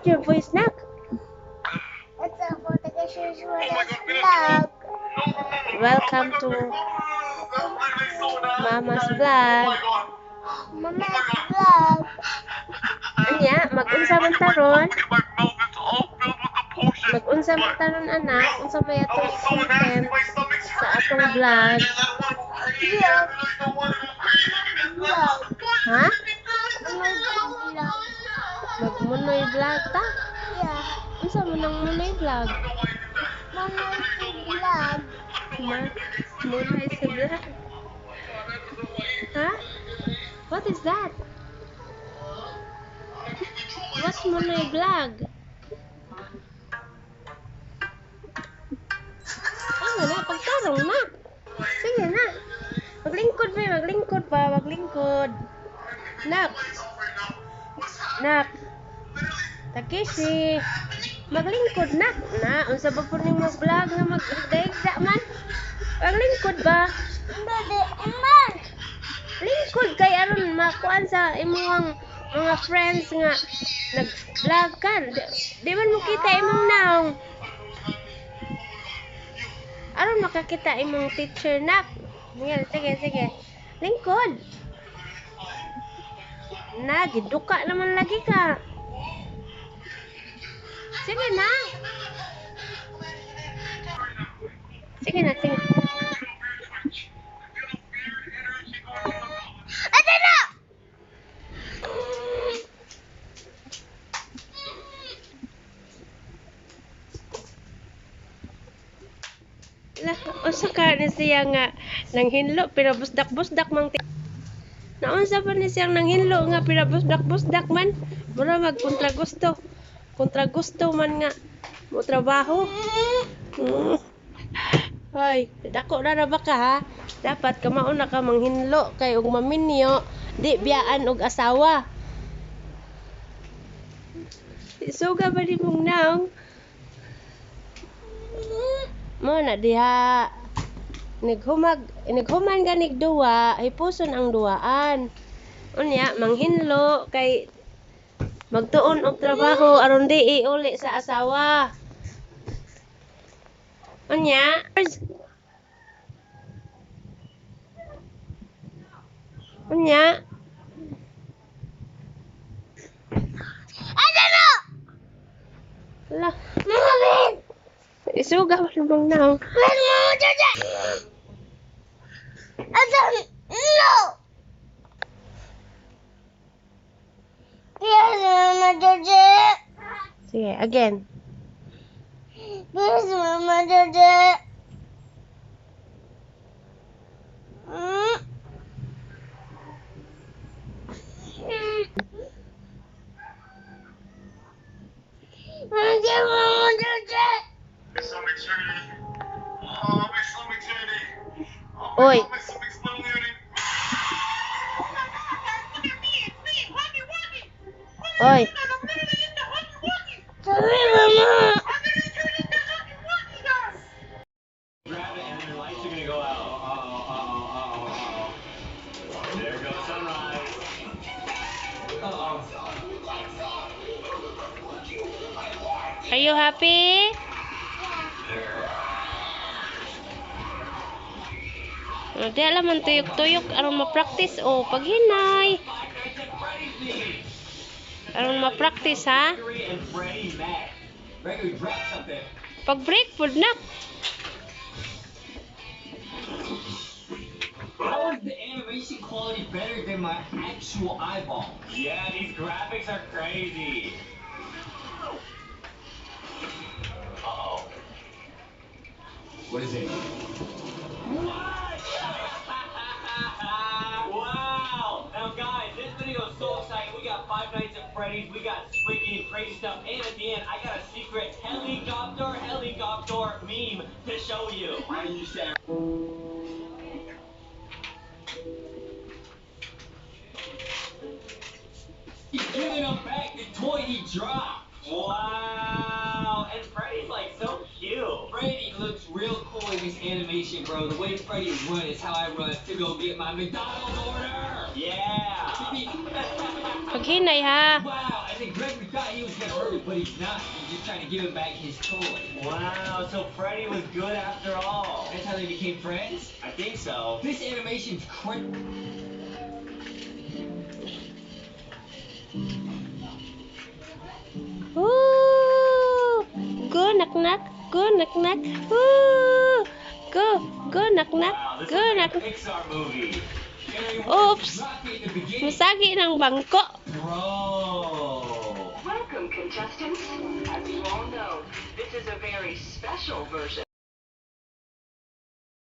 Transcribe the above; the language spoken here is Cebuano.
Loud your voice, nak. It's a vlog. Welcome to Mama's vlog. Mama's vlog. Anya, mag-unsa man taron? Mag-unsa man taron, anak? Unsa may atong content sa atong vlog? Yeah. Vlog. Ha? Mama's vlog. Magmunoy vlog ta? Yeah. Unsa man ang munoy vlog? Mama's vlog. Ma munoy sa vlog. Ha? What is that? What's munoy vlog? Ano na? Pagtarong na. Sige na. Maglingkod ba? Maglingkod pa. Maglingkod. Nak. Nak. Takeshi. Maglingkod nak. Na, unsa ba po ning mag-vlog nga magdaigda man? Maglingkod ba? Daddy, man. Lingkod kay aron makuan sa imong mga friends nga nag-vlog ka. Di man mo kita imong naong. Aron makakita imong teacher, nak. Sige, sige, sige. Lingkod. Na, giduka naman lagi ka. Sige na. Sige na, sige. Ate na! Lah, unsa ka ni siya nga nanghinlo pero busdak-busdak mang Naunsa pa ni siyang nanghinlo nga pero busdak-busdak man. Mura mag kontra gusto. Kontra gusto man nga mo trabaho. Hoy, dako na ra ba ka ha? Dapat kamao na ka manghinlo kay og maminyo, di biyaan og asawa. Suga ba ni mong naong? Mo na diha. Nighumag, nighuman ganig duwa, hipuson ang duwaan. Unya, manghinlo kay magtuon og trabaho aron di iuli sa asawa. Unya, unya, Ate na! Ala, Mama, isuga ba mong naong? Wait, Mama, Dada! Ate, no! Yes, Mama, Dada! Sige, again. Yes, Mama, Dada! Mama, Dada! My stomach's hurting. Oh, my stomach's hurting. Oh my Oy. God, my stomach's literally hurting. Oy, Sorry, Mama! Grab it and then the lights are gonna go out. Uh-oh, uh-oh, uh-oh, uh-oh. There goes sunrise. Uh-oh. Are you happy? Oh, di alam man tuyok-tuyok aron ma-practice oh paghinay. Aron ma-practice ha. Gregory and Freddy met. Gregory dropped something. Pag break food na. How is the animation quality better than my actual eyeball? Yeah, these graphics are crazy. Uh-oh. What is it? What? Wow! Now guys, this video is so exciting. We got Five Nights at Freddy's, we got Squid Game, crazy stuff, and at the end, I got a secret helicopter, helicopter meme to show you. Why you say? He's giving him back the toy he dropped. Wow! And Freddy's like so cute. Freddy looks real cool in this animation, bro. The way Freddy run is how I run to go get my McDonald's order. Yeah. Paghinay ha. Wow. think Gregory thought he was gonna hurt him, but he's not. He's just trying to give him back his toy. Wow, so Freddy was good after all. That's how they became friends? I think so. This animation's crazy. Woo! Go, nak nak. Go, nak nak. Woo! Go, go, nak nak. Wow, this Go, looks nak. like a Pixar movie. Jerry, Oops. Rocky in the beginning. Masagi ng bangko. Bro. Welcome, contestants. As you all know, this is a very special version.